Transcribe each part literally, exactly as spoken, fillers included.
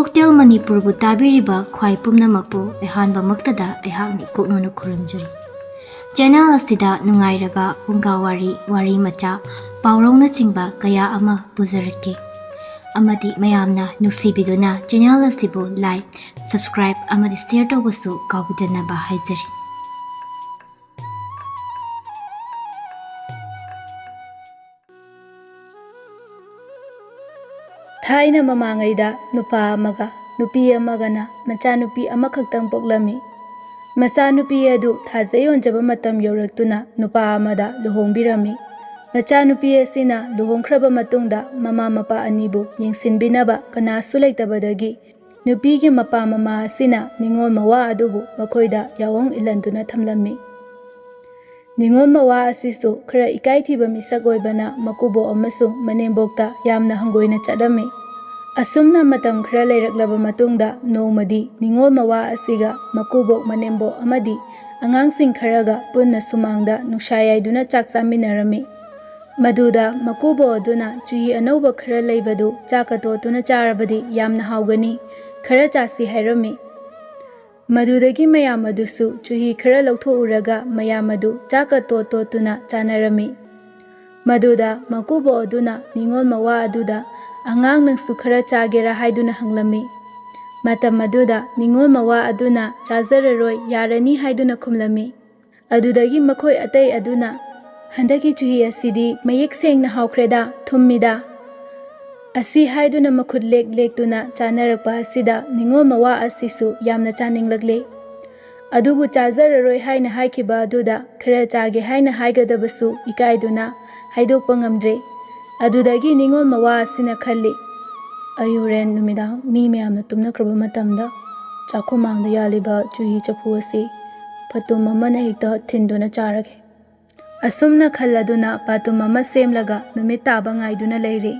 Cocktail ꯃꯅꯤꯄꯨꯔꯕꯨ ꯇꯥꯕꯤꯔꯤꯕ ꯈ꯭ꯋꯥꯏ ꯄꯨꯝꯅꯃꯛꯄꯨ ꯑꯍꯥꯟꯕꯃꯛꯇꯗ ꯑꯩꯍꯥꯛꯅ ꯏꯀꯣꯛꯅꯧꯅ ꯈꯨꯔꯨꯝꯖꯔꯤ꯫ ꯆꯦꯅꯦꯜ ꯑꯁꯤꯗ ꯅꯨꯡꯉꯥꯏꯔꯕ ꯐꯨꯡꯒꯥ ꯋꯥꯔꯤ, ꯋꯥꯔꯤ ꯃꯆꯥ, ꯄꯥꯎꯔꯧꯅꯆꯤꯡꯕ ꯀꯌꯥ ꯑꯃ ꯄꯨꯖꯔꯛꯀꯦ꯫ ꯑꯃꯗꯤ ꯃꯌꯥꯝꯅ ꯅꯨꯡꯁꯤꯕꯤꯗꯨꯅ ꯆꯦꯅꯦꯜ ꯑꯁꯤꯕꯨ like, subscribe ꯑꯃꯗꯤ share ꯇꯧꯕꯁꯨ ꯀꯥꯎꯕꯤꯗꯅꯕ ꯍꯥꯏꯖꯔꯤ꯫ ꯊꯥꯏꯅ ꯃꯃꯥꯡꯉꯩꯗ ꯅꯨꯄꯥ ꯑꯃꯒ ꯅꯨꯄꯤ ꯑꯃꯒꯅ ꯃꯆꯥꯅꯨꯄꯤ ꯑꯃꯈꯛꯇꯪ ꯄꯣꯛꯂꯝꯃꯤ꯫ ꯃꯆꯥꯅꯨꯄꯤ ꯑꯗꯨ ꯊꯥꯖ ꯌꯣꯟꯖꯕ ꯃꯇꯝ ꯌꯧꯔꯛꯇꯨꯅ ꯅꯨꯄꯥ ꯑꯃꯗ ꯂꯨꯍꯣꯡꯕꯤꯔꯝꯃꯤ꯫ ꯃꯆꯥꯅꯨꯄꯤ ꯑꯁꯤꯅ ꯂꯨꯍꯣꯡꯈ꯭ꯔꯕ ꯃꯇꯨꯡꯗ ꯃꯃꯥ ꯃꯄꯥ ꯑꯅꯤꯕꯨ ꯌꯦꯡꯁꯤꯟꯕꯤꯅꯕ ꯀꯅꯥꯁꯨ ꯂꯩꯇꯕꯗꯒꯤ ꯅꯨꯄꯤꯒꯤ ꯃꯄꯥ ꯃꯃꯥ ꯑꯁꯤꯅ ꯅꯤꯉꯣꯜ ꯃꯋꯥ ꯑꯗꯨꯕꯨ ꯃꯈꯣꯏꯗ ꯌꯥꯑꯣꯡ ꯏꯜꯍꯟꯗꯨꯅ ꯊꯝꯂꯝꯃꯤ꯫ ꯅꯤꯉꯣꯜ ꯃꯋꯥ ꯑꯁꯤꯁꯨ ꯈꯔ ꯏꯀꯥꯏ ꯊꯤꯕ ꯃꯤꯁꯛ ꯑꯣꯏꯕꯅ ꯃꯀꯨꯕꯣꯛ ꯑꯃꯁꯨꯡ ꯃꯅꯦꯝꯕꯣꯛꯇ ꯌꯥꯝꯅ ꯍꯪꯒꯣꯏꯅ ꯆꯠꯂꯝꯃꯤ꯫ ꯑꯁꯨꯝꯅ ꯃꯇꯝ ꯈꯔ ꯂꯩꯔꯛꯂꯕ ꯃꯇꯨꯡꯗ ꯅꯣꯡꯃꯗꯤ ꯅꯤꯉꯣꯜ ꯃꯋꯥ ꯑꯁꯤꯒ ꯃꯀꯨꯕꯣꯛ ꯃꯅꯦꯝꯕꯣꯛ ꯑꯃꯗꯤ ꯑꯉꯥꯡꯁꯤꯡ ꯈꯔꯒ ꯄꯨꯟꯅ ꯁꯨꯃꯥꯡꯗ ꯅꯨꯡꯁꯥ ꯌꯥꯏꯗꯨꯅ ꯆꯥꯛ ꯆꯥꯃꯤꯟꯅꯔꯝꯃꯤ꯫ ꯃꯗꯨꯗ ꯃꯀꯨꯕꯣꯛ ꯑꯗꯨꯅ ꯆꯨꯍꯤ ꯑꯅꯧꯕ ꯈꯔ ꯂꯩꯕꯗꯨ ꯆꯥꯛꯀ ꯇꯣꯠꯇꯨꯅ ꯆꯥꯔꯕꯗꯤ ꯌꯥꯝꯅ ꯍꯥꯎꯒꯅꯤ, ꯈꯔ ꯆꯥꯁꯤ ꯍꯥꯏꯔꯝꯃꯤ꯫ ꯃꯗꯨꯗꯒꯤ ꯃꯌꯥꯝ ꯑꯗꯨꯁꯨ ꯆꯨꯍꯤ ꯈꯔ ꯂꯧꯊꯣꯛꯎꯔꯒ ꯃꯌꯥꯝ ꯑꯗꯨ ꯆꯥꯛꯀ ꯇꯣꯠ ꯇꯣꯠꯇꯨꯅ ꯆꯥꯅꯔꯝꯃꯤ꯫ ꯃꯗꯨꯗ ꯃꯀꯨꯕꯣꯛ ꯑꯗꯨꯅ ꯅꯤꯉꯣꯜ ꯃꯋꯥ ꯑꯗꯨꯗ, "ꯑꯉꯥꯡ, ꯅꯪꯁꯨ ꯈꯔ ꯆꯥꯒꯦꯔꯥ?" ꯍꯥꯏꯗꯨꯅ ꯍꯪꯂꯝꯃꯤ꯫ ꯃꯇꯝ ꯑꯗꯨꯗ ꯅꯤꯉꯣꯜ ꯃꯋꯥ ꯑꯗꯨꯅ, "ꯆꯥꯖꯔꯔꯣꯏ, ꯌꯥꯔꯅꯤ" ꯍꯥꯏꯗꯨꯅ ꯈꯨꯝꯂꯝꯃꯤ꯫ ꯑꯗꯨꯗꯒꯤ ꯃꯈꯣꯏ ꯑꯇꯩ ꯑꯗꯨꯅ, "ꯍꯟꯗꯛꯀꯤ ꯆꯨꯍꯤ ꯑꯁꯤꯗꯤ ꯃꯌꯦꯛ ꯁꯦꯡꯅ ꯍꯥꯎꯈ꯭ꯔꯦꯗ, ꯊꯨꯝꯃꯤꯗ" ꯑꯁꯤ ꯍꯥꯏꯗꯨꯅ ꯃꯈꯨꯠ ꯂꯦꯛ ꯂꯦꯛꯇꯨꯅ ꯆꯥꯅꯔꯛꯄ ꯑꯁꯤꯗ ꯅꯤꯉꯣꯜ ꯃꯋꯥ ꯑꯁꯤꯁꯨ ꯌꯥꯝꯅ ꯆꯥꯅꯤꯡꯂꯛꯂꯦ꯫ ꯑꯗꯨꯕꯨ ꯆꯥꯖꯔꯔꯣꯏ ꯍꯥꯏꯅ ꯍꯥꯏꯈꯤꯕ ꯑꯗꯨꯗ ꯈꯔ ꯆꯥꯒꯦ ꯍꯥꯏꯅ ꯍꯥꯏꯒꯗꯕꯁꯨ ꯏꯀꯥꯏꯗꯨꯅ ꯍꯥꯏꯗꯣꯛꯄ ꯉꯝꯗ꯭ꯔꯦ꯫ ꯑꯗꯨꯗꯒꯤ ꯅꯤꯉꯣꯜ ꯃꯋꯥ ꯑꯁꯤꯅ ꯈꯜꯂꯤ, "ꯑꯩ ꯍꯣꯔꯦꯟ ꯅꯨꯃꯤꯗꯥꯡ ꯃꯤ ꯃꯌꯥꯝꯅ ꯇꯨꯝꯅꯈ꯭ꯔꯕ ꯃꯇꯝꯗ ꯆꯥꯛꯈꯨꯝꯃꯥꯡꯗ ꯌꯥꯜꯂꯤꯕ ꯆꯨꯍꯤ ꯆꯐꯨ ꯑꯁꯤ ꯄꯥꯇꯨꯝ ꯑꯃꯅ ꯍꯦꯛꯇ ꯊꯤꯟꯗꯨꯅ ꯆꯥꯔꯒꯦ"꯫ ꯑꯁꯨꯝꯅ ꯈꯜꯂꯗꯨꯅ ꯄꯥꯇꯨꯝ ꯑꯃ ꯁꯦꯝꯂꯒ ꯅꯨꯃꯤꯠ ꯇꯥꯕ ꯉꯥꯏꯗꯨꯅ ꯂꯩꯔꯦ꯫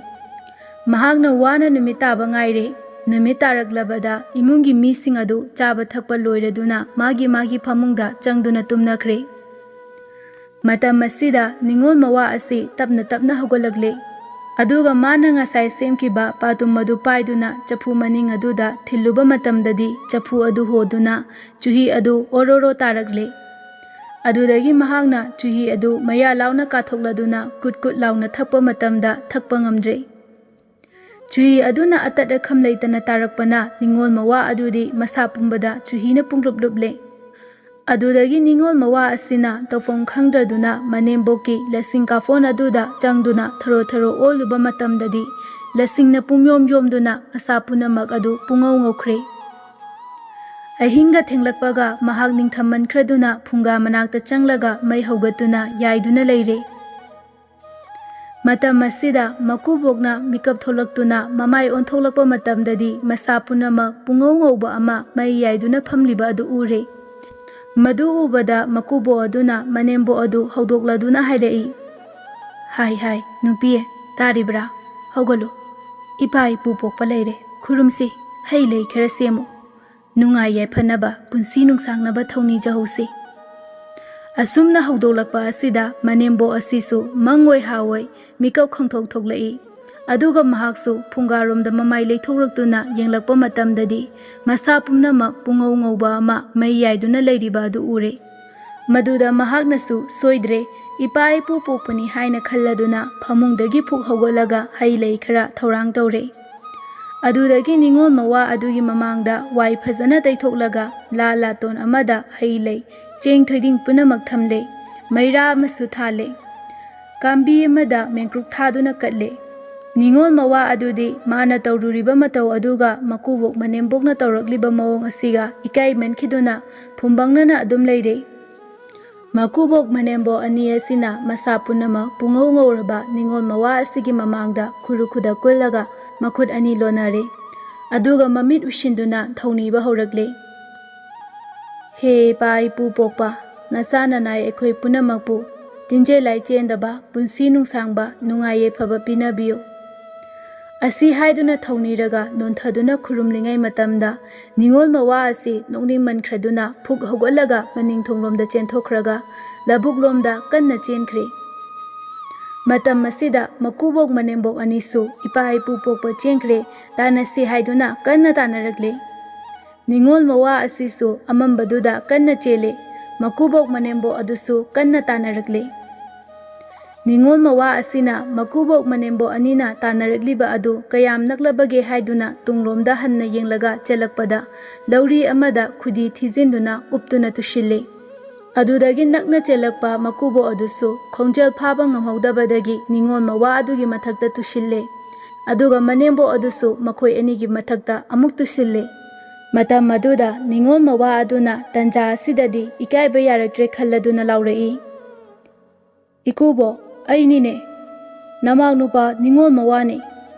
ꯃꯍꯥꯛꯅ ꯋꯥꯅ ꯅꯨꯃꯤꯠ ꯇꯥꯕ ꯉꯥꯏꯔꯦ꯫ ꯅꯨꯃꯤꯠ ꯇꯥꯔꯛꯂꯕꯗ ꯏꯃꯨꯡꯒꯤ ꯃꯤꯁꯤꯡ ꯑꯗꯨ ꯆꯥꯕ ꯊꯛꯄ ꯂꯣꯏꯔꯗꯨꯅ ꯃꯥꯒꯤ ꯃꯥꯒꯤ ꯐꯃꯨꯡꯗ ꯆꯪꯗꯨꯅ ꯇꯨꯝꯅꯈ꯭ꯔꯦ꯫ ꯃꯇꯝ ꯑꯁꯤꯗ ꯅꯤꯉꯣꯜ ꯃꯋꯥ ꯑꯁꯤ ꯇꯞꯅ ꯇꯞꯅ ꯍꯧꯒꯠꯂꯛꯂꯦ꯫ ꯑꯗꯨꯒ ꯃꯥꯅ ꯉꯁꯥꯏ ꯁꯦꯝꯈꯤꯕ ꯄꯥꯇꯨꯝ ꯑꯗꯨ ꯄꯥꯏꯗꯨꯅ ꯆꯐꯨ ꯃꯅꯤꯡ ꯑꯗꯨꯗ ꯊꯤꯜꯂꯨꯕ ꯃꯇꯝꯗꯗꯤ, ꯆꯐꯨ ꯑꯗꯨ ꯍꯣꯗꯨꯅ ꯆꯨꯍꯤ ꯑꯗꯨ ꯑꯣꯔꯣꯔꯣ ꯇꯥꯔꯛꯂꯦ꯫ ꯑꯗꯨꯗꯒꯤ ꯃꯍꯥꯛꯅ ꯆꯨꯍꯤ ꯑꯗꯨ ꯃꯌꯥ ꯂꯥꯎꯅ ꯀꯥꯊꯣꯛꯂꯗꯨꯅ ꯀꯨꯠ ꯀꯨꯠ ꯂꯥꯎꯅ ꯊꯛꯄ ꯃꯇꯝꯗ, ꯊꯛꯄ ꯉꯝꯗ꯭ꯔꯦ꯫ ꯆꯨꯍꯤ ꯑꯗꯨꯅ ꯑꯇꯠ ꯑꯈꯝ ꯂꯩꯇꯅ ꯇꯥꯔꯛꯄꯅ ꯅꯤꯡꯉꯣꯜ ꯃꯋꯥ ꯑꯗꯨꯗꯤ ꯃꯁꯥ ꯄꯨꯝꯕꯗ ꯆꯨꯍꯤꯅ ꯄꯨꯡꯂꯨꯞ ꯂꯨꯞꯂꯦ꯫ ꯑꯗꯨꯗꯒꯤ ꯅꯤꯡꯉꯣꯜ ꯃꯋꯥ ꯑꯁꯤꯅ ꯇꯧꯐꯝ ꯈꯪꯗ꯭ꯔꯗꯨꯅ ꯃꯅꯦꯝꯕꯣꯛꯀꯤ ꯂꯁꯤꯡ ꯀꯥꯐꯣꯟ ꯑꯗꯨꯗ ꯆꯪꯗꯨꯅ ꯊꯔꯣ ꯊꯔꯣ ꯑꯣꯜꯂꯨꯕ ꯃꯇꯝꯗꯗꯤ, ꯂꯁꯤꯡꯅ ꯄꯨꯝꯌꯣꯝ ꯌꯣꯝꯗꯨꯅ ꯃꯁꯥ ꯄꯨꯝꯅꯃꯛ ꯑꯗꯨ ꯄꯨꯡꯉꯧ ꯉꯧꯈ꯭ꯔꯦ꯫ ꯑꯍꯤꯡꯒ ꯊꯦꯡꯂꯛꯄꯒ ꯃꯍꯥꯛ ꯅꯤꯡꯊꯝꯃꯟꯈ꯭ꯔꯗꯨꯅ ꯐꯨꯡꯒꯥ ꯃꯅꯥꯛꯇ ꯆꯪꯂꯒ ꯃꯩ ꯍꯧꯒꯠꯇꯨꯅ ꯌꯥꯏꯗꯨꯅ ꯂꯩꯔꯦ꯫ ꯃꯇꯝ ꯑꯁꯤꯗ ꯃꯀꯨꯕꯣꯛꯅ ꯃꯤꯀꯞ ꯊꯣꯛꯂꯛꯇꯨꯅ ꯃꯃꯥꯏ ꯑꯣꯟꯊꯣꯛꯂꯛꯄ ꯃꯇꯝꯗꯗꯤ, ꯃꯁꯥ ꯄꯨꯝꯅꯃꯛ ꯄꯨꯡꯉꯧ ꯉꯧꯕ ꯑꯃ ꯃꯩ ꯌꯥꯏꯗꯨꯅ ꯐꯝꯂꯤꯕ ꯑꯗꯨ ꯎꯔꯦ꯫ ꯃꯗꯨ ꯎꯕꯗ ꯃꯀꯨꯕꯣꯛ ꯑꯗꯨꯅ ꯃꯅꯦꯝꯕꯣꯛ ꯑꯗꯨ ꯍꯧꯗꯣꯛꯂꯗꯨꯅ ꯍꯥꯏꯔꯛꯏ, "ꯍꯥꯏ ꯍꯥꯏ, ꯅꯨꯄꯤ, ꯇꯥꯔꯤꯕ꯭ꯔꯥ? ꯍꯧꯒꯠꯂꯨ꯫ ꯏꯄꯥ ꯏꯄꯨ ꯄꯣꯛꯄ ꯂꯩꯔꯦ, ꯈꯨꯔꯨꯝꯁꯤ, ꯍꯩ ꯂꯩ ꯈꯔ ꯁꯦꯝꯃꯨ꯫ ꯅꯨꯡꯉꯥꯏ ꯌꯥꯏꯐꯅꯕ, ꯄꯨꯟꯁꯤ ꯅꯨꯡꯁꯥꯡꯅꯕ ꯊꯧꯅꯤꯖꯍꯧꯁꯤ꯫" ꯑꯁꯨꯝꯅ ꯍꯧꯗꯣꯛꯂꯛꯄ ꯑꯁꯤꯗ ꯃꯅꯦꯝꯕꯣꯛ ꯑꯁꯤꯁꯨ ꯃꯪꯑꯣꯏ ꯍꯥꯑꯣꯏ ꯃꯤꯀꯞ ꯈꯪꯊꯣꯛ ꯊꯣꯛꯂꯛꯏ꯫ ꯑꯗꯨꯒ ꯃꯍꯥꯛꯁꯨ ꯐꯨꯡꯒꯥꯔꯣꯝꯗ ꯃꯃꯥꯏ ꯂꯩꯊꯣꯛꯂꯛꯇꯨꯅ ꯌꯦꯡꯂꯛꯄ ꯃꯇꯝꯗꯗꯤ, ꯃꯁꯥ ꯄꯨꯝꯅꯃꯛ ꯄꯨꯡꯉꯧ ꯉꯧꯕ ꯑꯃ ꯃꯩ ꯌꯥꯏꯗꯨꯅ ꯂꯩꯔꯤꯕ ꯑꯗꯨ ꯎꯔꯦ꯫ ꯃꯗꯨꯗ ꯃꯍꯥꯛꯅꯁꯨ ꯁꯣꯏꯗ꯭ꯔꯦ, ꯏꯄꯥ ꯏꯄꯨ ꯄꯣꯛꯄꯅꯤ ꯍꯥꯏꯅ ꯈꯜꯂꯗꯨꯅ ꯐꯃꯨꯡꯗꯒꯤ ꯐꯨꯛ ꯍꯧꯒꯠꯂꯒ ꯍꯩ ꯂꯩ ꯈꯔ ꯊꯧꯔꯥꯡ ꯇꯧꯔꯦ꯫ ꯑꯗꯨꯗꯒꯤ ꯅꯤꯡꯉꯣꯜ ꯃꯋꯥ ꯑꯗꯨꯒꯤ ꯃꯃꯥꯡꯗ ꯋꯥꯏ ꯐꯖꯅ ꯇꯩꯊꯣꯛꯂꯒ ꯂꯥ ꯂꯥꯇꯣꯟ ꯑꯃꯗ ꯍꯩ ꯂꯩ, ꯆꯦꯡ ꯊꯣꯏꯗꯤꯡ ꯄꯨꯝꯅꯃꯛ ꯊꯝꯂꯦ꯫ ꯃꯩꯔꯥ ꯑꯃꯁꯨ ꯊꯥꯜꯂꯦ꯫ ꯀꯥꯝꯕꯤ ꯑꯃꯗ ꯃꯦꯡꯀ꯭ꯔꯨꯛ ꯊꯥꯗꯨꯅ ꯀꯠꯂꯦ꯫ ꯅꯤꯡꯉꯣꯜ ꯃꯋꯥ ꯑꯗꯨꯗꯤ ꯃꯥꯅ ꯇꯧꯔꯨꯔꯤꯕ ꯃꯇꯧ ꯑꯗꯨꯒ ꯃꯀꯨꯕꯣꯛ ꯃꯅꯦꯝꯕꯣꯛꯅ ꯇꯧꯔꯛꯂꯤꯕ ꯃꯑꯣꯡ ꯑꯁꯤꯒ ꯏꯀꯥꯏꯃꯟꯈꯤꯗꯨꯅ ꯐꯨꯝꯕꯪꯅꯅ ꯑꯗꯨꯝ ꯂꯩꯔꯦ꯫ ꯃꯀꯨꯕꯣꯛ ꯃꯅꯦꯝꯕꯣꯛ ꯑꯅꯤ ꯑꯁꯤꯅ ꯃꯁꯥ ꯄꯨꯝꯅꯃꯛ ꯄꯨꯡꯉꯧ ꯉꯧꯔꯕ ꯅꯤꯡꯉꯣꯜ ꯃꯋꯥ ꯑꯁꯤꯒꯤ ꯃꯃꯥꯡꯗ ꯈꯨꯔꯨ ꯈꯨꯗ ꯀꯨꯜꯂꯒ ꯃꯈꯨꯠ ꯑꯅꯤ ꯂꯣꯟꯅꯔꯦ꯫ ꯑꯗꯨꯒ ꯃꯃꯤꯠ ꯎꯏꯁꯤꯟꯗꯨꯅ ꯊꯧꯅꯤꯕ ꯍꯧꯔꯛꯂꯦ꯫ ꯍꯦ ꯏꯄꯥ ꯏꯄꯨ ꯄꯣꯛꯄ, ꯅꯆꯥ ꯅꯅꯥꯏ ꯑꯩꯈꯣꯏ ꯄꯨꯝꯅꯃꯛꯄꯨ ꯇꯤꯟꯖꯦ ꯂꯥꯏ ꯆꯦꯟꯗꯕ, ꯄꯨꯟꯁꯤ ꯅꯨꯡꯁꯥꯡꯕ, ꯅꯨꯡꯉꯥꯏ ꯌꯥꯏꯐꯕ ꯄꯤꯅꯕꯤꯌꯨ꯫ ꯑꯁꯤ ꯍꯥꯏꯗꯨꯅ ꯊꯧꯅꯤꯔꯒ ꯅꯣꯟꯊꯗꯨꯅ ꯈꯨꯔꯨꯝꯂꯤꯉꯩ ꯃꯇꯝꯗ, ꯅꯤꯡꯉꯣꯜ ꯃꯋꯥ ꯑꯁꯤ ꯅꯣꯛꯅꯤꯡꯃꯟꯈ꯭ꯔꯗꯨꯅ ꯐꯨꯛ ꯍꯧꯒꯠꯂꯒ ꯃꯅꯤꯡ ꯊꯣꯡꯂꯣꯝꯗ ꯆꯦꯟꯊꯣꯛꯈ꯭ꯔꯒ ꯂꯧꯕꯨꯛꯂꯣꯝꯗ ꯀꯟꯅ ꯆꯦꯟꯈ꯭ꯔꯦ꯫ ꯃꯇꯝ ꯑꯁꯤꯗ ꯃꯀꯨꯕꯣꯛ ꯃꯅꯦꯝꯕꯣꯛ ꯑꯅꯤꯁꯨ ꯏꯄꯥ ꯏꯄꯨ ꯄꯣꯛꯄ ꯆꯦꯟꯈ꯭ꯔꯦ, ꯇꯥꯟꯅꯁꯤ ꯍꯥꯏꯗꯨꯅ ꯀꯟꯅ ꯇꯥꯟꯅꯔꯛꯂꯦ꯫ ꯅꯤꯉꯣꯜ ꯃꯋꯥ ꯑꯁꯤꯁꯨ ꯑꯃꯝꯕꯗꯨꯗ ꯀꯟꯅ ꯆꯦꯜꯂꯦ꯫ ꯃꯀꯨꯕꯣꯛ ꯃꯅꯦꯝꯕꯣꯛ ꯑꯗꯨꯁꯨ ꯀꯟꯅ ꯇꯥꯟꯅꯔꯛꯂꯦ꯫ ꯅꯤꯉꯣꯜ ꯃꯋꯥ ꯑꯁꯤꯅ ꯃꯀꯨꯕꯣꯛ ꯃꯅꯦꯝꯕꯣꯛ ꯑꯅꯤꯅ ꯇꯥꯟꯅꯔꯛꯂꯤꯕ ꯑꯗꯨ ꯀꯌꯥꯝ ꯅꯛꯂꯕꯒꯦ ꯍꯥꯏꯗꯨꯅ ꯇꯨꯡꯂꯣꯝꯗ ꯍꯟꯅ ꯌꯦꯡꯂꯒ ꯆꯦꯜꯂꯛꯄꯗ, ꯂꯧꯔꯤ ꯑꯃꯗ ꯈꯨꯗꯤ ꯊꯤꯖꯤꯟꯗꯨꯅ ꯎꯞꯇꯨꯅ ꯇꯨꯁꯤꯜꯂꯦ꯫ ꯑꯗꯨꯗꯒꯤ ꯅꯛꯅ ꯆꯦꯜꯂꯛꯄ ꯃꯀꯨꯕꯣꯛ ꯑꯗꯨꯁꯨ ꯈꯣꯡꯖꯦꯜ ꯐꯥꯕ ꯉꯝꯍꯧꯗꯕꯗꯒꯤ ꯅꯤꯉꯣꯜ ꯃꯋꯥ ꯑꯗꯨꯒꯤ ꯃꯊꯛꯇ ꯇꯨꯁꯤꯜꯂꯦ꯫ ꯑꯗꯨꯒ ꯃꯅꯦꯝꯕꯣꯛ ꯑꯗꯨꯁꯨ ꯃꯈꯣꯏ ꯑꯅꯤꯒꯤ ꯃꯊꯛꯇ ꯑꯃꯨꯛ ꯇꯨꯁꯤꯜꯂꯦ꯫ ꯃꯇꯝ ꯑꯗꯨꯗ ꯅꯤꯉꯣꯜ ꯃꯋꯥ ꯑꯗꯨꯅ ꯇꯟꯖꯥ ꯑꯁꯤꯗꯗꯤ ꯏꯀꯥꯏꯕ ꯌꯥꯔꯛꯇ꯭ꯔꯦ ꯈꯜꯂꯗꯨꯅ ꯂꯥꯎꯔꯛꯏ, "ꯏꯀꯨꯕꯣꯛ, ꯑꯩꯅꯤꯅꯦ, ꯅꯃꯥꯎ ꯅꯨꯄꯥ ꯅꯤꯉꯣꯜ ꯃꯋꯥꯅꯤ"꯫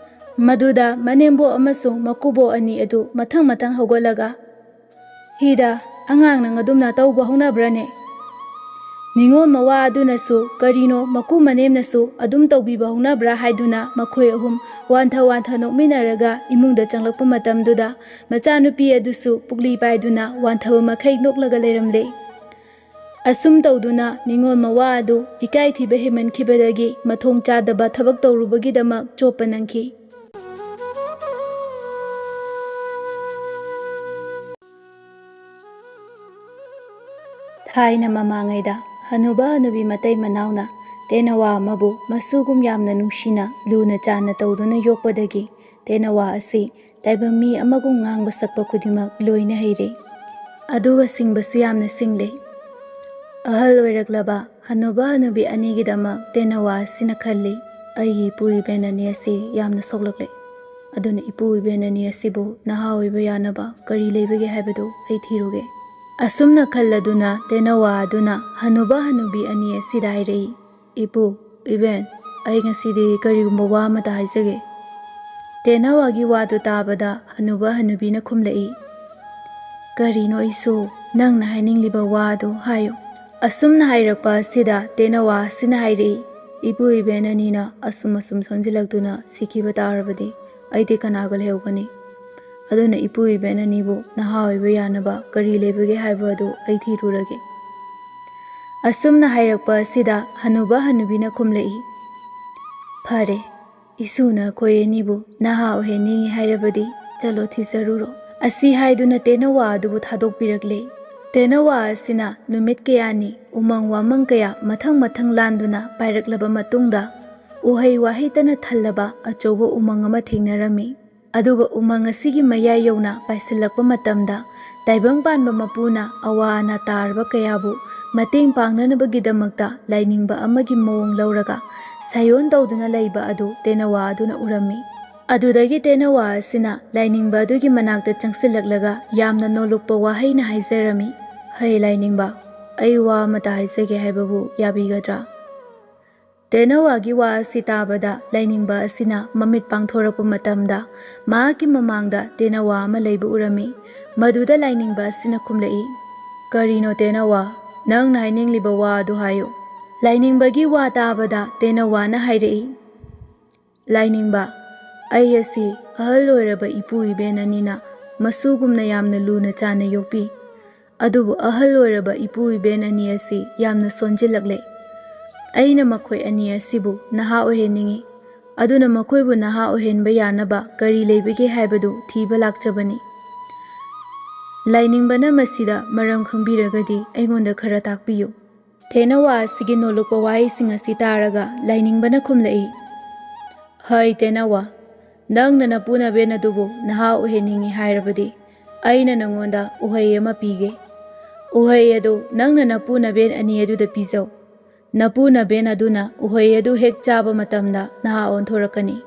ꯃꯗꯨꯗ ꯃꯅꯦꯝꯕꯣꯛ ꯑꯃꯁꯨꯡ ꯃꯀꯨꯕꯣꯛ ꯑꯅꯤ ꯑꯗꯨ ꯃꯊꯪ ꯃꯊꯪ ꯍꯧꯒꯠꯂꯒ, "ꯍꯤꯗ, ꯑꯉꯥꯡ ꯅꯪ ꯑꯗꯨꯝꯅ ꯇꯧꯕ ꯍꯧꯅꯕ꯭ꯔꯅꯦ?" ꯅꯤꯉꯣꯜ ꯃꯋꯥ ꯑꯗꯨꯅꯁꯨ ꯀꯔꯤꯅꯣ ꯃꯀꯨ ꯃꯅꯦꯝꯅꯁꯨ ꯑꯗꯨꯝ ꯇꯧꯕꯤꯕ ꯍꯧꯅꯕ꯭ꯔꯥ ꯍꯥꯏꯗꯨꯅ ꯃꯈꯣꯏ ꯑꯍꯨꯝ ꯋꯥꯟꯊ ꯋꯥꯟꯊ ꯅꯣꯛꯃꯤꯟꯅꯔꯒ ꯏꯃꯨꯡꯗ ꯆꯪꯂꯛꯄ ꯃꯇꯝꯗꯨꯗ ꯃꯆꯥꯅꯨꯄꯤ ꯑꯗꯨꯁꯨ ꯄꯨꯛꯂꯤ ꯄꯥꯏꯗꯨꯅ ꯋꯥꯟꯊꯕ ꯃꯈꯩ ꯅꯣꯛꯂꯒ ꯂꯩꯔꯝꯂꯦ꯫ ꯑꯁꯨꯝ ꯇꯧꯗꯨꯅ ꯅꯤꯉꯣꯜ ꯃꯋꯥ ꯑꯗꯨ ꯏꯀꯥꯏꯊꯤꯕ ꯍꯦꯟꯃꯟꯈꯤꯕꯗꯒꯤ ꯃꯊꯣꯡ ꯆꯥꯗꯕ ꯊꯕꯛ ꯇꯧꯔꯨꯕꯒꯤꯗꯃꯛ ꯆꯣꯞꯄ ꯅꯪꯈꯤ꯫ ꯊꯥꯏꯅ ꯃꯃꯥꯡꯉꯩꯗ ꯍꯅꯨꯕ ꯍꯅꯨꯕꯤ ꯃꯇꯩ ꯃꯅꯥꯎꯅ ꯇꯦꯅꯋꯥ ꯑꯃꯕꯨ ꯃꯁꯨꯒꯨꯝ ꯌꯥꯝꯅ ꯅꯨꯡꯁꯤꯅ ꯂꯨꯅ ꯆꯥꯟꯅ ꯇꯧꯗꯨꯅ ꯌꯣꯛꯄꯗꯒꯤ ꯇꯦꯅꯋꯥ ꯑꯁꯤ ꯇꯥꯏꯕꯪ ꯃꯤ ꯑꯃꯒꯨꯝ ꯉꯥꯡꯕ ꯁꯛꯄ ꯈꯨꯗꯤꯡꯃꯛ ꯂꯣꯏꯅ ꯍꯩꯔꯦ꯫ ꯑꯗꯨꯒ ꯁꯤꯡꯕꯁꯨ ꯌꯥꯝꯅ ꯁꯤꯡꯂꯦ꯫ ꯑꯍꯜ ꯑꯣꯏꯔꯛꯂꯕ ꯍꯅꯨꯕ ꯍꯅꯨꯕꯤ ꯑꯅꯤꯒꯤꯗꯃꯛ ꯇꯦꯅꯋꯥ ꯑꯁꯤꯅ ꯈꯜꯂꯤ, "ꯑꯩꯒꯤ ꯏꯄꯨ ꯏꯕꯦꯟ ꯑꯅꯤ ꯑꯁꯤ ꯌꯥꯝꯅ ꯁꯣꯛꯂꯛꯂꯦ꯫ ꯑꯗꯨꯅ ꯏꯄꯨ ꯏꯕꯦꯟ ꯑꯅꯤ ꯑꯁꯤꯕꯨ ꯅꯍꯥ ꯑꯣꯏꯕ ꯌꯥꯅꯕ ꯀꯔꯤ ꯂꯩꯕꯒꯦ ꯍꯥꯏꯕꯗꯨ ꯑꯩ ꯊꯤꯔꯨꯒꯦ"꯫ ꯑꯁꯨꯝꯅ ꯈꯜꯂꯗꯨꯅ ꯇꯦꯅꯋꯥ ꯑꯗꯨꯅ ꯍꯅꯨꯕ ꯍꯅꯨꯕꯤ ꯑꯅꯤ ꯑꯁꯤꯗ ꯍꯥꯏꯔꯛꯏ, "ꯏꯄꯨ, ꯏꯕꯦꯟ, ꯑꯩ ꯉꯁꯤꯗꯤ ꯀꯔꯤꯒꯨꯝꯕ ꯋꯥ ꯑꯃꯇ ꯍꯥꯏꯖꯒꯦ"꯫ ꯇꯦꯅꯋꯥꯒꯤ ꯋꯥꯗꯨ ꯇꯥꯕꯗ ꯍꯅꯨꯕ ꯍꯅꯨꯕꯤꯅ ꯈꯨꯝꯂꯛꯏ, "ꯀꯔꯤꯅꯣ ꯏꯁꯨ, ꯅꯪꯅ ꯍꯥꯏꯅꯤꯡꯂꯤꯕ ꯋꯥꯗꯨ ꯍꯥꯏꯌꯨ"꯫ ꯑꯁꯨꯝꯅ ꯍꯥꯏꯔꯛꯄ ꯑꯁꯤꯗ ꯇꯦꯅꯋꯥ ꯑꯁꯤꯅ ꯍꯥꯏꯔꯛꯏ, "ꯏꯄꯨ ꯏꯕꯦꯟ ꯑꯅꯤꯅ ꯑꯁꯨꯝ ꯑꯁꯨꯝ ꯁꯣꯟꯖꯤꯜꯂꯛꯇꯨꯅ ꯁꯤꯈꯤꯕ ꯇꯥꯔꯕꯗꯤ ꯑꯩꯗꯤ ꯀꯅꯥꯒ ꯂꯩꯍꯧꯒꯅꯤ? ꯑꯗꯨꯅ ꯏꯄꯨ ꯏꯕꯦꯟ ꯑꯅꯤꯕꯨ ꯅꯍꯥ ꯑꯣꯏꯕ ꯌꯥꯅꯕ ꯀꯔꯤ ꯂꯩꯕꯒꯦ ꯍꯥꯏꯕ ꯑꯗꯨ ꯑꯩ ꯊꯤꯔꯨꯔꯒꯦ"꯫ ꯑꯁꯨꯝꯅ ꯍꯥꯏꯔꯛꯄ ꯑꯁꯤꯗ ꯍꯅꯨꯕ ꯍꯅꯨꯕꯤꯅ ꯈꯨꯝꯂꯛꯏ, "ꯐꯔꯦ, ꯏꯁꯨꯅ ꯑꯩꯈꯣꯏ ꯑꯅꯤꯕꯨ ꯅꯍꯥ ꯑꯣꯏꯍꯟꯅꯤꯡꯏ ꯍꯥꯏꯔꯕꯗꯤ ꯆꯠꯂꯣ, ꯊꯤꯖꯔꯨꯔꯣ" ꯑꯁꯤ ꯍꯥꯏꯗꯨꯅ ꯇꯦꯅꯋꯥ ꯑꯗꯨꯕꯨ ꯊꯥꯗꯣꯛꯄꯤꯔꯛꯂꯦ꯫ ꯇꯦꯅꯋꯥ ꯑꯁꯤꯅ ꯅꯨꯃꯤꯠ ꯀꯌꯥꯅꯤ ꯎꯃꯪ ꯋꯥꯃꯪ ꯀꯌꯥ ꯃꯊꯪ ꯃꯊꯪ ꯂꯥꯟꯗꯨꯅ ꯄꯥꯏꯔꯛꯂꯕ ꯃꯇꯨꯡꯗ, ꯎꯍꯩ ꯋꯥꯍꯩꯇꯅ ꯊꯜꯂꯕ ꯑꯆꯧꯕ ꯎꯃꯪ ꯑꯃ ꯊꯦꯡꯅꯔꯝꯃꯤ꯫ ꯑꯗꯨꯒ ꯎꯃꯪ ꯑꯁꯤꯒꯤ ꯃꯌꯥꯏ ꯌꯧꯅ ꯄꯥꯏꯁꯤꯜꯂꯛꯄ ꯃꯇꯝꯗ, ꯇꯥꯏꯕꯪ ꯄꯥꯟꯕ ꯃꯄꯨꯅ ꯑꯋꯥ ꯑꯅꯥ ꯇꯥꯔꯕ ꯀꯌꯥꯕꯨ ꯃꯇꯦꯡ ꯄꯥꯡꯅꯅꯕꯒꯤꯗꯃꯛꯇ ꯂꯥꯏꯅꯤꯡꯕ ꯑꯃꯒꯤ ꯃꯑꯣꯡ ꯂꯧꯔꯒ ꯁꯥꯌꯣꯟ ꯇꯧꯗꯨꯅ ꯂꯩꯕ ꯑꯗꯨ ꯇꯦꯅꯋꯥ ꯑꯗꯨꯅ ꯎꯔꯝꯃꯤ꯫ ꯑꯗꯨꯗꯒꯤ ꯇꯦꯅꯋꯥ ꯑꯁꯤꯅ ꯂꯥꯏꯅꯤꯡꯕ ꯑꯗꯨꯒꯤ ꯃꯅꯥꯛꯇ ꯆꯪꯁꯤꯜꯂꯛꯂꯒ ꯌꯥꯝꯅ ꯅꯣꯂꯨꯛꯄ ꯋꯥꯍꯩꯅ ꯍꯥꯏꯖꯔꯝꯃꯤ, "ꯍꯩ ꯂꯥꯏꯅꯤꯡꯕ, ꯑꯩ ꯋꯥ ꯑꯃꯇ ꯍꯥꯏꯖꯒꯦ ꯍꯥꯏꯕꯕꯨ ꯌꯥꯕꯤꯒꯗ꯭ꯔꯥ?" ꯇꯦꯅꯋꯥꯒꯤ ꯋꯥ ꯑꯁꯤ ꯇꯥꯕꯗ ꯂꯥꯏꯅꯤꯡꯕ ꯑꯁꯤꯅ ꯃꯃꯤꯠ ꯄꯥꯡꯊꯣꯔꯛꯄ ꯃꯇꯝꯗ, ꯃꯍꯥꯛꯀꯤ ꯃꯃꯥꯡꯗ ꯇꯦꯅꯋꯥ ꯑꯃ ꯂꯩꯕ ꯎꯔꯝꯃꯤ꯫ ꯃꯗꯨꯗ ꯂꯥꯏꯅꯤꯡꯕ ꯑꯁꯤꯅ ꯈꯨꯝꯂꯛꯏ, "ꯀꯔꯤꯅꯣ ꯇꯦꯅꯋꯥ? ꯅꯪꯅ ꯍꯥꯏꯅꯤꯡꯂꯤꯕ ꯋꯥ ꯑꯗꯨ ꯍꯥꯏꯌꯨ꯫" ꯂꯥꯏꯅꯤꯡꯕꯒꯤ ꯋꯥ ꯇꯥꯕꯗ ꯇꯦꯅꯋꯥꯅ ꯍꯥꯏꯔꯛꯏ, "ꯂꯥꯏꯅꯤꯡꯕ, ꯑꯩ ꯑꯁꯤ ꯑꯍꯜ ꯑꯣꯏꯔꯕ ꯏꯄꯨ ꯏꯕꯦꯟ ꯑꯅꯤꯅ ꯃꯁꯨꯒꯨꯝꯅ ꯌꯥꯝꯅ ꯂꯨꯅ ꯆꯥꯟꯅ ꯌꯣꯛꯄꯤ꯫ ꯑꯗꯨꯕꯨ ꯑꯍꯜ ꯑꯣꯏꯔꯕ ꯏꯄꯨ ꯏꯕꯦꯟ ꯑꯅꯤ ꯑꯁꯤ ꯌꯥꯝꯅ ꯁꯣꯟꯖꯤꯜꯂꯛꯂꯦ꯫ ꯑꯩꯅ ꯃꯈꯣꯏ ꯑꯅꯤ ꯑꯁꯤꯕꯨ ꯅꯍꯥ ꯑꯣꯏꯍꯟꯅꯤꯡꯏ꯫ ꯑꯗꯨꯅ ꯃꯈꯣꯏꯕꯨ ꯅꯍꯥ ꯑꯣꯏꯍꯟꯕ ꯌꯥꯅꯕ ꯀꯔꯤ ꯂꯩꯕꯒꯦ ꯍꯥꯏꯕꯗꯨ ꯊꯤꯕ ꯂꯥꯛꯆꯕꯅꯤ꯫ ꯂꯥꯏꯅꯤꯡꯕꯅ ꯃꯁꯤꯗ ꯃꯔꯝ ꯈꯪꯕꯤꯔꯒꯗꯤ ꯑꯩꯉꯣꯟꯗ ꯈꯔ ꯇꯥꯛꯄꯤꯌꯨ꯫" ꯇꯦꯅꯋꯥ ꯑꯁꯤꯒꯤ ꯅꯣꯂꯨꯛꯄ ꯋꯥꯍꯩꯁꯤꯡ ꯑꯁꯤ ꯇꯥꯔꯒ ꯂꯥꯏꯅꯤꯡꯕꯅ ꯈꯨꯝꯂꯛꯏ, "ꯍꯩ ꯇꯦꯅꯋꯥ, ꯅꯪꯅ ꯅꯄꯨ ꯅꯕꯦꯟ ꯑꯗꯨꯕꯨ ꯅꯍꯥ ꯑꯣꯏꯍꯟꯅꯤꯡꯏ ꯍꯥꯏꯔꯕꯗꯤ, ꯑꯩꯅ ꯅꯉꯣꯟꯗ ꯎꯍꯩ ꯑꯃ ꯄꯤꯒꯦ꯫ ꯎꯍꯩ ꯑꯗꯨ ꯅꯪꯅ ꯅꯄꯨ ꯅꯕꯦꯟ ꯑꯅꯤ ꯑꯗꯨꯗ ꯄꯤꯖꯧ꯫ ꯅꯄꯨ ꯅꯕꯦꯟ ꯑꯗꯨꯅ ꯎꯍꯩ ꯑꯗꯨ ꯍꯦꯛ ꯆꯥꯕ ꯃꯇꯝꯗ ꯅꯍꯥ ꯑꯣꯟꯊꯣꯔꯛꯀꯅꯤ꯫"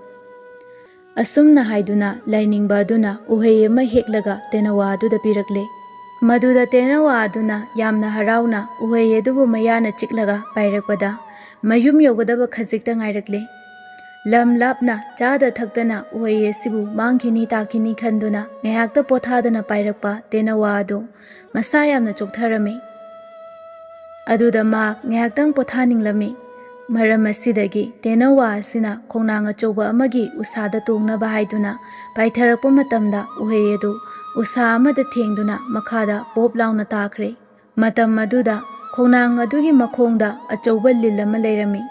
ꯑꯁꯨꯝꯅ ꯍꯥꯏꯗꯨꯅ ꯂꯥꯏꯅꯤꯡꯕ ꯑꯗꯨꯅ ꯎꯍꯩ ꯑꯃ ꯍꯦꯛꯂꯒ ꯇꯦꯅꯋꯥ ꯑꯗꯨꯗ ꯄꯤꯔꯛꯂꯦ꯫ ꯃꯗꯨꯗ ꯇꯦꯅꯋꯥ ꯑꯗꯨꯅ ꯌꯥꯝꯅ ꯍꯔꯥꯎꯅ ꯎꯍꯩ ꯑꯗꯨꯕꯨ ꯃꯌꯥꯅ ꯆꯤꯛꯂꯒ ꯄꯥꯏꯔꯛꯄꯗ, ꯃꯌꯨꯝ ꯌꯧꯒꯗꯕ ꯈꯖꯤꯛꯇ ꯉꯥꯏꯔꯛꯂꯦ꯫ ꯂꯝ ꯂꯥꯞꯅ ꯆꯥꯗ ꯊꯛꯇꯅ ꯎꯍꯩ ꯑꯁꯤꯕꯨ ꯃꯥꯡꯈꯤꯅꯤ ꯇꯥꯈꯤꯅꯤ ꯈꯟꯗꯨꯅ ꯉꯥꯏꯍꯥꯛꯇ ꯄꯣꯊꯥꯗꯅ ꯄꯥꯏꯔꯛꯄ ꯇꯦꯅꯋꯥ ꯑꯗꯨ ꯃꯁꯥ ꯌꯥꯝꯅ ꯆꯣꯛꯊꯔꯝꯃꯤ꯫ ꯑꯗꯨꯗ ꯃꯍꯥꯛ ꯉꯥꯏꯍꯥꯛꯇꯪ ꯄꯣꯊꯥꯅꯤꯡꯂꯝꯃꯤ꯫ ꯃꯔꯝ ꯑꯁꯤꯗꯒꯤ ꯇꯦꯅꯋꯥ ꯑꯁꯤꯅ ꯈꯣꯡꯅꯥꯡ ꯑꯆꯧꯕ ꯑꯃꯒꯤ ꯎꯁꯥꯗ ꯇꯣꯡꯅꯕ ꯍꯥꯏꯗꯨꯅ ꯄꯥꯏꯊꯔꯛꯄ ꯃꯇꯝꯗ, ꯎꯍꯩ ꯑꯗꯨ ꯎꯁꯥ ꯑꯃꯗ ꯊꯦꯡꯗꯨꯅ ꯃꯈꯥꯗ ꯄꯣꯞ ꯂꯥꯎꯅ ꯇꯥꯈ꯭ꯔꯦ꯫ ꯃꯇꯝ ꯑꯗꯨꯗ ꯈꯣꯡꯅꯥꯡ ꯑꯗꯨꯒꯤ ꯃꯈꯣꯡꯗ ꯑꯆꯧꯕ ꯂꯤꯜ ꯑꯃ ꯂꯩꯔꯝꯃꯤ꯫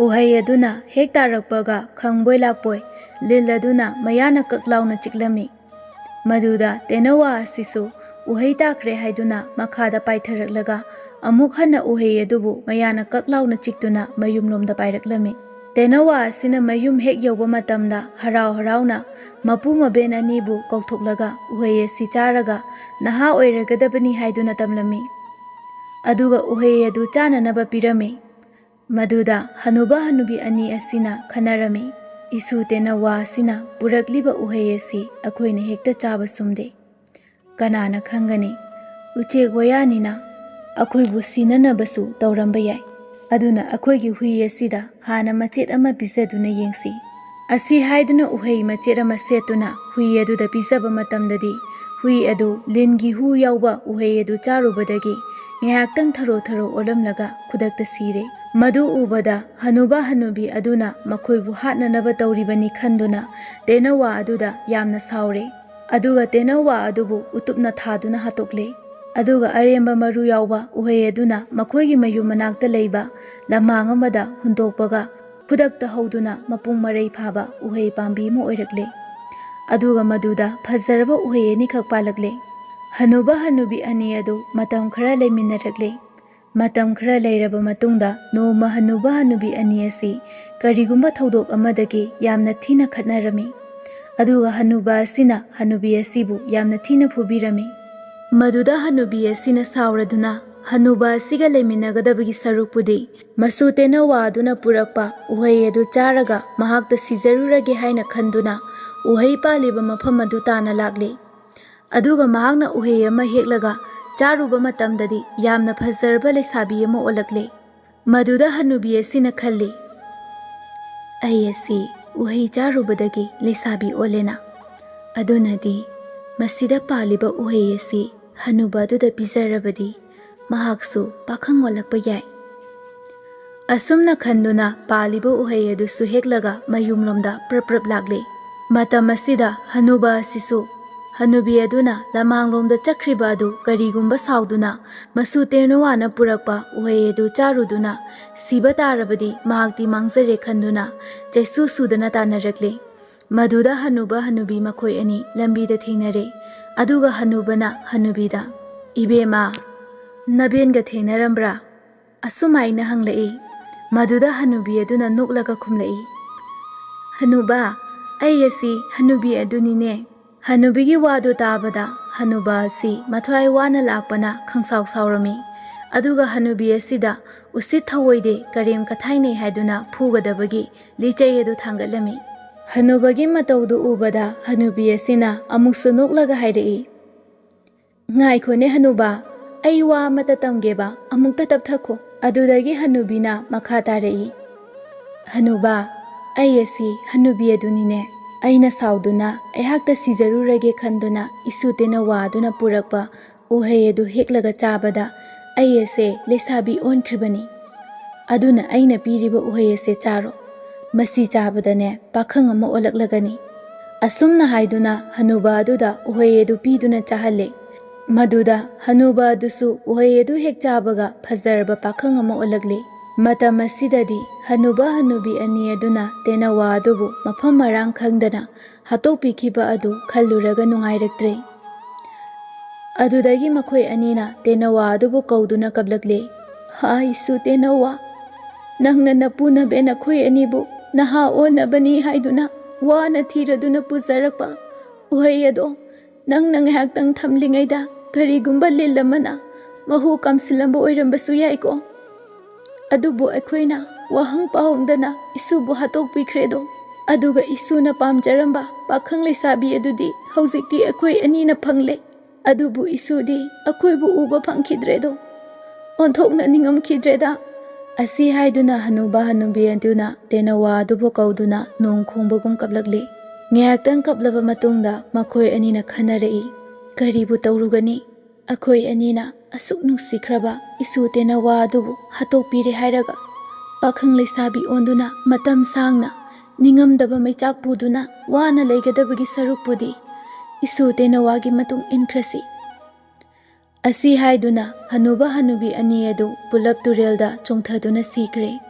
ꯎꯍꯩ ꯑꯗꯨꯅ ꯍꯦꯛ ꯇꯥꯔꯛꯄꯒ ꯈꯪꯕꯣꯏ ꯂꯥꯛꯄꯣꯏ ꯂꯤꯟ ꯑꯗꯨꯅ ꯃꯌꯥꯅ ꯀꯛ ꯂꯥꯎꯅ ꯆꯤꯛꯂꯝꯃꯤ꯫ ꯃꯗꯨꯗ ꯇꯦꯅꯋꯥ ꯑꯁꯤꯁꯨ ꯎꯍꯩ ꯇꯥꯈ꯭ꯔꯦ ꯍꯥꯏꯗꯨꯅ ꯃꯈꯥꯗ ꯄꯥꯏꯊꯔꯛꯂꯒ ꯑꯃꯨꯛ ꯍꯟꯅ ꯎꯍꯩ ꯑꯗꯨꯕꯨ ꯃꯌꯥꯅ ꯀꯛ ꯂꯥꯎꯅ ꯆꯤꯛꯇꯨꯅ ꯃꯌꯨꯝꯂꯣꯝꯗ ꯄꯥꯏꯔꯛꯂꯝꯃꯤ꯫ ꯇꯦꯅꯋꯥ ꯑꯁꯤꯅ ꯃꯌꯨꯝ ꯍꯦꯛ ꯌꯧꯕ ꯃꯇꯝꯗ ꯍꯔꯥꯎ ꯍꯔꯥꯎꯅ ꯃꯄꯨ ꯃꯕꯦꯟ ꯑꯅꯤꯕꯨ ꯀꯧꯊꯣꯛꯂꯒ ꯎꯍꯩ ꯑꯁꯤ ꯆꯥꯔꯒ ꯅꯍꯥ ꯑꯣꯏꯔꯒꯗꯕꯅꯤ ꯍꯥꯏꯗꯨꯅ ꯇꯝꯂꯝꯃꯤ꯫ ꯑꯗꯨꯒ ꯎꯍꯩ ꯑꯗꯨ ꯆꯥꯅꯅꯕ ꯄꯤꯔꯝꯃꯤ꯫ ꯃꯗꯨꯗ ꯍꯅꯨꯕ ꯍꯅꯨꯕꯤ ꯑꯅꯤ ꯑꯁꯤꯅ ꯈꯟꯅꯔꯝꯃꯤ, "ꯏꯁꯨ ꯇꯦꯅꯋꯥ ꯑꯁꯤꯅ ꯄꯨꯔꯛꯂꯤꯕ ꯎꯍꯩ ꯑꯁꯤ ꯑꯩꯈꯣꯏꯅ ꯍꯦꯛꯇ ꯆꯥꯕ ꯆꯨꯝꯗꯦ꯫ ꯀꯅꯥꯅ ꯈꯪꯒꯅꯤ? ꯎꯆꯦꯛ ꯋꯥꯌꯥꯅꯤꯅ ꯑꯩꯈꯣꯏꯕꯨ ꯁꯤꯅꯅꯕꯁꯨ ꯇꯧꯔꯝꯕ ꯌꯥꯏ꯫ ꯑꯗꯨꯅ ꯑꯩꯈꯣꯏꯒꯤ ꯍꯨꯏ ꯑꯁꯤꯗ ꯍꯥꯟꯅ ꯃꯆꯦꯠ ꯑꯃ ꯄꯤꯖꯗꯨꯅ ꯌꯦꯡꯁꯤ꯫" ꯑꯁꯤ ꯍꯥꯏꯗꯨꯅ ꯎꯍꯩ ꯃꯆꯦꯠ ꯑꯃ ꯁꯦꯠꯇꯨꯅ ꯍꯨꯏ ꯑꯗꯨꯗ ꯄꯤꯖꯕ ꯃꯇꯝꯗꯗꯤ, ꯍꯨꯏ ꯑꯗꯨ ꯂꯤꯟꯒꯤ ꯍꯨ ꯌꯥꯎꯕ ꯎꯍꯩ ꯑꯗꯨ ꯆꯥꯔꯨꯕꯗꯒꯤ ꯉꯥꯏꯍꯥꯛꯇꯪ ꯊꯔꯣ ꯊꯔꯣ ꯑꯣꯜꯂꯝꯂꯒ ꯈꯨꯗꯛꯇ ꯁꯤꯔꯦ꯫ ꯃꯗꯨ ꯎꯕꯗ ꯍꯅꯨꯕ ꯍꯅꯨꯕꯤ ꯑꯗꯨꯅ ꯃꯈꯣꯏꯕꯨ ꯍꯥꯠꯅꯅꯕ ꯇꯧꯔꯤꯕꯅꯤ ꯈꯟꯗꯨꯅ ꯇꯦꯅꯋꯥ ꯑꯗꯨꯗ ꯌꯥꯝꯅ ꯁꯥꯎꯔꯦ꯫ ꯑꯗꯨꯒ ꯇꯦꯅꯋꯥ ꯑꯗꯨꯕꯨ ꯎꯇꯨꯞꯅ ꯊꯥꯗꯨꯅ ꯍꯥꯠꯇꯣꯛꯂꯦ꯫ ꯑꯗꯨꯒ ꯑꯔꯦꯝꯕ ꯃꯔꯨ ꯌꯥꯎꯕ ꯎꯍꯩ ꯑꯗꯨꯅ ꯃꯈꯣꯏꯒꯤ ꯃꯌꯨꯝ ꯃꯅꯥꯛꯇ ꯂꯩꯕ ꯂꯝꯍꯥꯡ ꯑꯃꯗ ꯍꯨꯟꯗꯣꯛꯄꯒ ꯈꯨꯗꯛꯇ ꯍꯧꯗꯨꯅ ꯃꯄꯨꯡ ꯃꯔꯩ ꯐꯥꯕ ꯎꯍꯩ ꯄꯥꯝꯕꯤ ꯑꯃ ꯑꯣꯏꯔꯛꯂꯦ꯫ ꯑꯗꯨꯒ ꯃꯗꯨꯗ ꯐꯖꯔꯕ ꯎꯍꯩ ꯑꯅꯤꯈꯛ ꯄꯥꯜꯂꯛꯂꯦ꯫ ꯍꯅꯨꯕ ꯍꯅꯨꯕꯤ ꯑꯅꯤ ꯑꯗꯨ ꯃꯇꯝ ꯈꯔ ꯂꯩꯃꯤꯟꯅꯔꯛꯂꯦ꯫ ꯃꯇꯝ ꯈꯔ ꯂꯩꯔꯕ ꯃꯇꯨꯡꯗ ꯅꯣꯡꯃ ꯍꯅꯨꯕ ꯍꯅꯨꯕꯤ ꯑꯅꯤ ꯑꯁꯤ ꯀꯔꯤꯒꯨꯝꯕ ꯊꯧꯗꯣꯛ ꯑꯃꯗꯒꯤ ꯌꯥꯝꯅ ꯊꯤꯅ ꯈꯠꯅꯔꯝꯃꯤ꯫ ꯑꯗꯨꯒ ꯍꯅꯨꯕ ꯑꯁꯤꯅ ꯍꯅꯨꯕꯤ ꯑꯁꯤꯕꯨ ꯌꯥꯝꯅ ꯊꯤꯅ ꯐꯨꯕꯤꯔꯝꯃꯤ꯫ ꯃꯗꯨꯗ ꯍꯅꯨꯕꯤ ꯑꯁꯤꯅ ꯁꯥꯎꯔꯗꯨꯅ ꯍꯅꯨꯕ ꯑꯁꯤꯒ ꯂꯩꯃꯤꯟꯅꯒꯗꯕꯒꯤ ꯁꯔꯨꯛꯄꯨꯗꯤ ꯃꯁꯨ ꯇꯦꯅꯋꯥ ꯑꯗꯨꯅ ꯄꯨꯔꯛꯄ ꯎꯍꯩ ꯑꯗꯨ ꯆꯥꯔꯒ ꯃꯍꯥꯛꯇ ꯁꯤꯖꯔꯨꯔꯒꯦ ꯍꯥꯏꯅ ꯈꯟꯗꯨꯅ ꯎꯍꯩ ꯄꯥꯜꯂꯤꯕ ꯃꯐꯝ ꯑꯗꯨ ꯇꯥꯅ ꯂꯥꯛꯂꯦ꯫ ꯑꯗꯨꯒ ꯃꯍꯥꯛꯅ ꯎꯍꯩ ꯑꯃ ꯍꯦꯛꯂꯒ ꯆꯥꯔꯨꯕ ꯃꯇꯝꯗꯗꯤ ꯌꯥꯝꯅ ꯐꯖꯔꯕ ꯂꯩꯁꯥꯕꯤ ꯑꯃ ꯑꯣꯜꯂꯛꯂꯦ꯫ ꯃꯗꯨꯗ ꯍꯅꯨꯕꯤ ꯑꯁꯤꯅ ꯈꯜꯂꯤ, "ꯑꯩ ꯑꯁꯤ ꯎꯍꯩ ꯆꯥꯔꯨꯕꯗꯒꯤ ꯂꯩꯁꯥꯕꯤ ꯑꯣꯜꯂꯦꯅ꯫ ꯑꯗꯨꯅꯗꯤ ꯃꯁꯤꯗ ꯄꯥꯜꯂꯤꯕ ꯎꯍꯩ ꯑꯁꯤ ꯍꯅꯨꯕ ꯑꯗꯨꯗ ꯄꯤꯖꯔꯕꯗꯤ ꯃꯍꯥꯛꯁꯨ ꯄꯥꯈꯪ ꯑꯣꯜꯂꯛꯄ ꯌꯥꯏ꯫" ꯑꯁꯨꯝꯅ ꯈꯟꯗꯨꯅ ꯄꯥꯜꯂꯤꯕ ꯎꯍꯩ ꯑꯗꯨꯁꯨ ꯍꯦꯛꯂꯒ ꯃꯌꯨꯝꯂꯣꯝꯗ ꯄ꯭ꯔꯞ ꯄ꯭ꯔꯞ ꯂꯥꯛꯂꯦ꯫ ꯃꯇꯝ ꯑꯁꯤꯗ ꯍꯅꯨꯕ ꯑꯁꯤꯁꯨ ꯍꯅꯨꯕꯤ ꯑꯗꯨꯅ ꯂꯃꯥꯡꯂꯣꯝꯗ ꯆꯠꯈ꯭ꯔꯤꯕ ꯑꯗꯨ ꯀꯔꯤꯒꯨꯝꯕ ꯁꯥꯎꯗꯨꯅ ꯃꯁꯨ ꯇꯦꯅꯋꯥꯅ ꯄꯨꯔꯛꯄ ꯎꯍꯩ ꯑꯗꯨ ꯆꯥꯔꯨꯗꯨꯅ ꯁꯤꯕ ꯇꯥꯔꯕꯗꯤ ꯃꯍꯥꯛꯇꯤ ꯃꯥꯡꯖꯔꯦ ꯈꯟꯗꯨꯅ ꯆꯩꯁꯨ ꯁꯨꯗꯅ ꯇꯥꯟꯅꯔꯛꯂꯦ꯫ ꯃꯗꯨꯗ ꯍꯅꯨꯕ ꯍꯅꯨꯕꯤ ꯃꯈꯣꯏ ꯑꯅꯤ ꯂꯝꯕꯤꯗ ꯊꯦꯡꯅꯔꯦ꯫ ꯑꯗꯨꯒ ꯍꯅꯨꯕꯅ ꯍꯅꯨꯕꯤꯗ, "ꯏꯕꯦꯝꯃ, ꯅꯕꯦꯟꯒ ꯊꯦꯡꯅꯔꯝꯕ꯭ꯔꯥ?" ꯑꯁꯨꯃꯥꯏꯅ ꯍꯪꯂꯛꯏ꯫ ꯃꯗꯨꯗ ꯍꯅꯨꯕꯤ ꯑꯗꯨꯅ ꯅꯣꯛꯂꯒ ꯈꯨꯝꯂꯛꯏ, "ꯍꯅꯨꯕ, ꯑꯩ ꯑꯁꯤ ꯍꯅꯨꯕꯤ ꯑꯗꯨꯅꯤꯅꯦ꯫" ꯍꯅꯨꯕꯤꯒꯤ ꯋꯥꯗꯨ ꯇꯥꯕꯗ ꯍꯅꯨꯕ ꯑꯁꯤ ꯃꯊ꯭ꯋꯥꯏ ꯋꯥꯅ ꯂꯥꯛꯄꯅ ꯈꯪꯁꯥꯎ ꯁꯥꯎꯔꯝꯃꯤ꯫ ꯑꯗꯨꯒ ꯍꯅꯨꯕꯤ ꯑꯁꯤꯗ ꯎꯁꯤꯠ ꯊꯑꯣꯏꯗꯦ, ꯀꯔꯦꯝ ꯀꯊꯥꯏꯅꯩ ꯍꯥꯏꯗꯨꯅ ꯐꯨꯒꯗꯕꯒꯤ ꯂꯤꯆꯩ ꯑꯗꯨ ꯊꯥꯡꯒꯠꯂꯝꯃꯤ꯫ ꯍꯅꯨꯕꯒꯤ ꯃꯇꯧꯗꯨ ꯎꯕꯗ ꯍꯅꯨꯕꯤ ꯑꯁꯤꯅ ꯑꯃꯨꯛꯁꯨ ꯅꯣꯛꯂꯒ ꯍꯥꯏꯔꯛꯏ, "ꯉꯥꯏꯈꯣꯅꯦ ꯍꯅꯨꯕ, ꯑꯩ ꯋꯥ ꯑꯃꯇ ꯇꯝꯒꯦꯕ, ꯑꯃꯨꯛꯇ ꯇꯞꯊꯈꯣ꯫" ꯑꯗꯨꯗꯒꯤ ꯍꯅꯨꯕꯤꯅ ꯃꯈꯥ ꯇꯥꯔꯛꯏ, "ꯍꯅꯨꯕ, ꯑꯩ ꯑꯁꯤ ꯍꯅꯨꯕꯤ ꯑꯗꯨꯅꯤꯅꯦ꯫ ꯑꯩꯅ ꯁꯥꯎꯗꯨꯅ ꯑꯩꯍꯥꯛꯇ ꯁꯤꯖꯔꯨꯔꯒꯦ ꯈꯟꯗꯨꯅ ꯏꯁꯨ ꯇꯦꯅꯋꯥ ꯑꯗꯨꯅ ꯄꯨꯔꯛꯄ ꯎꯍꯩ ꯑꯗꯨ ꯍꯦꯛꯂꯒ ꯆꯥꯕꯗ ꯑꯩ ꯑꯁꯦ ꯂꯩꯁꯥꯕꯤ ꯑꯣꯟꯈ꯭ꯔꯤꯕꯅꯤ꯫ ꯑꯗꯨꯅ ꯑꯩꯅ ꯄꯤꯔꯤꯕ ꯎꯍꯩ ꯑꯁꯦ ꯆꯥꯔꯣ꯫ ꯃꯁꯤ ꯆꯥꯕꯗꯅꯦ ꯄꯥꯈꯪ ꯑꯃ ꯑꯣꯜꯂꯛꯂꯒꯅꯤ꯫" ꯑꯁꯨꯝꯅ ꯍꯥꯏꯗꯨꯅ ꯍꯅꯨꯕ ꯑꯗꯨꯗ ꯎꯍꯩ ꯑꯗꯨ ꯄꯤꯗꯨꯅ ꯆꯥꯍꯜꯂꯦ꯫ ꯃꯗꯨꯗ ꯍꯅꯨꯕ ꯑꯗꯨꯁꯨ ꯎꯍꯩ ꯑꯗꯨ ꯍꯦꯛ ꯆꯥꯕꯒ ꯐꯖꯔꯕ ꯄꯥꯈꯪ ꯑꯃ ꯑꯣꯜꯂꯛꯂꯦ꯫ ꯃꯇꯝ ꯑꯁꯤꯗꯗꯤ ꯍꯅꯨꯕ ꯍꯅꯨꯕꯤ ꯑꯅꯤ ꯑꯗꯨꯅ ꯇꯦꯅꯋꯥ ꯑꯗꯨꯕꯨ ꯃꯐꯝ ꯃꯔꯥꯡ ꯈꯪꯗꯅ ꯍꯥꯠꯇꯣꯛꯄꯤꯈꯤꯕ ꯑꯗꯨ ꯈꯜꯂꯨꯔꯒ ꯅꯨꯡꯉꯥꯏꯔꯛꯇ꯭ꯔꯦ꯫ ꯑꯗꯨꯗꯒꯤ ꯃꯈꯣꯏ ꯑꯅꯤꯅ ꯇꯦꯅꯋꯥ ꯑꯗꯨꯕꯨ ꯀꯧꯗꯨꯅ ꯀꯞꯂꯛꯂꯦ, "ꯍꯥ, ꯏꯁꯨ ꯇꯦꯅꯋꯥ, ꯅꯪꯅ ꯅꯄꯨ ꯅꯕꯦꯟ ꯑꯩꯈꯣꯏ ꯑꯅꯤꯕꯨ ꯅꯍꯥ ꯑꯣꯟꯅꯕꯅꯤ ꯍꯥꯏꯗꯨꯅ ꯋꯥꯅ ꯊꯤꯔꯗꯨꯅ ꯄꯨꯖꯔꯛꯄ ꯎꯍꯩ ꯑꯗꯣ ꯅꯪꯅ ꯉꯥꯏꯍꯥꯛꯇꯪ ꯊꯝꯂꯤꯉꯩꯗ ꯀꯔꯤꯒꯨꯝꯕ ꯂꯤꯟ ꯑꯃꯅ ꯃꯍꯨ ꯀꯥꯝꯁꯤꯜꯂꯝꯕ ꯑꯣꯏꯔꯝꯕꯁꯨ ꯌꯥꯏꯀꯣ꯫ ꯑꯗꯨꯕꯨ ꯑꯩꯈꯣꯏꯅ ꯋꯥꯍꯪ ꯄꯥꯎꯍꯪꯗꯅ ꯏꯁꯨꯕꯨ ꯍꯥꯠꯇꯣꯛꯄꯤꯈ꯭ꯔꯦꯗꯣ꯫ ꯑꯗꯨꯒ ꯏꯁꯨꯅ ꯄꯥꯝꯖꯔꯝꯕ ꯄꯥꯈꯪ ꯂꯩꯁꯥꯕꯤ ꯑꯗꯨꯗꯤ ꯍꯧꯖꯤꯛꯇꯤ ꯑꯩꯈꯣꯏ ꯑꯅꯤꯅ ꯐꯪꯂꯦ꯫ ꯑꯗꯨꯕꯨ ꯏꯁꯨꯗꯤ ꯑꯩꯈꯣꯏꯕꯨ ꯎꯕ ꯐꯪꯈꯤꯗ꯭ꯔꯦꯗꯣ꯫ ꯑꯣꯟꯊꯣꯛꯅ ꯅꯤꯡꯉꯝꯈꯤꯗ꯭ꯔꯦꯗ꯫" ꯑꯁꯤ ꯍꯥꯏꯗꯨꯅ ꯍꯅꯨꯕ ꯍꯅꯨꯕꯤ ꯑꯗꯨꯅ ꯇꯦꯅꯋꯥ ꯑꯗꯨꯕꯨ ꯀꯧꯗꯨꯅ ꯅꯣꯡ ꯈꯣꯡꯕꯒꯨꯝ ꯀꯞꯂꯛꯂꯤ꯫ ꯉꯥꯏꯍꯥꯛꯇꯪ ꯀꯞꯂꯕ ꯃꯇꯨꯡꯗ ꯃꯈꯣꯏ ꯑꯅꯤꯅ ꯈꯟꯅꯔꯛꯏ, "ꯀꯔꯤꯕꯨ ꯇꯧꯔꯨꯒꯅꯤ? ꯑꯩꯈꯣꯏ ꯑꯅꯤꯅ ꯑꯁꯨꯛ ꯅꯨꯡꯁꯤꯈ꯭ꯔꯕ ꯏꯁꯨ ꯇꯦꯅꯋꯥ ꯑꯗꯨꯕꯨ ꯍꯥꯠꯇꯣꯛꯄꯤꯔꯦ ꯍꯥꯏꯔꯒ ꯄꯥꯈꯪ ꯂꯩꯁꯥꯕꯤ ꯑꯣꯟꯗꯨꯅ ꯃꯇꯝ ꯁꯥꯡꯅ ꯅꯤꯡꯉꯝꯗꯕ ꯃꯩꯆꯥꯛ ꯄꯨꯗꯨꯅ ꯋꯥꯅ ꯂꯩꯒꯗꯕꯒꯤ ꯁꯔꯨꯛꯄꯨꯗꯤ ꯏꯁꯨ ꯇꯦꯅꯋꯥꯒꯤ ꯃꯇꯨꯡ ꯏꯟꯈ꯭ꯔꯁꯤ꯫ ꯑꯁꯤ ꯍꯥꯏꯗꯨꯅ ꯍꯅꯨꯕ ꯍꯅꯨꯕꯤ ꯑꯅꯤ ꯑꯗꯨ ꯄꯨꯂꯞ ꯇꯨꯔꯦꯜꯗ ꯆꯣꯡꯊꯗꯨꯅ ꯁꯤꯈ꯭ꯔꯦ꯫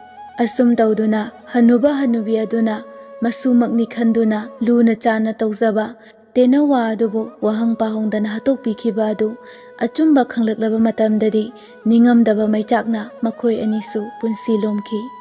ꯑꯁꯨꯝ ꯇꯧꯗꯨꯅ ꯍꯅꯨꯕ ꯍꯅꯨꯕꯤ ꯑꯗꯨꯅ ꯃꯁꯨꯃꯛꯅꯤ ꯈꯟꯗꯨꯅ ꯂꯨꯅ ꯆꯥꯟꯅ ꯇꯧꯖꯕ ꯇꯦꯅꯋꯥ ꯑꯗꯨꯕꯨ ꯋꯥꯍꯪ ꯄꯥꯎꯍꯪꯗꯅ ꯍꯥꯠꯇꯣꯛꯄꯤꯈꯤꯕ ꯑꯗꯨ ꯑꯆꯨꯝꯕ ꯈꯪꯂꯛꯂꯕ ꯃꯇꯝꯗꯗꯤ ꯅꯤꯡꯉꯝꯗꯕ ꯃꯩꯆꯥꯛꯅ ꯃꯈꯣꯏ ꯑꯅꯤꯁꯨ ꯄꯨꯟꯁꯤ ꯂꯣꯝꯈꯤ꯫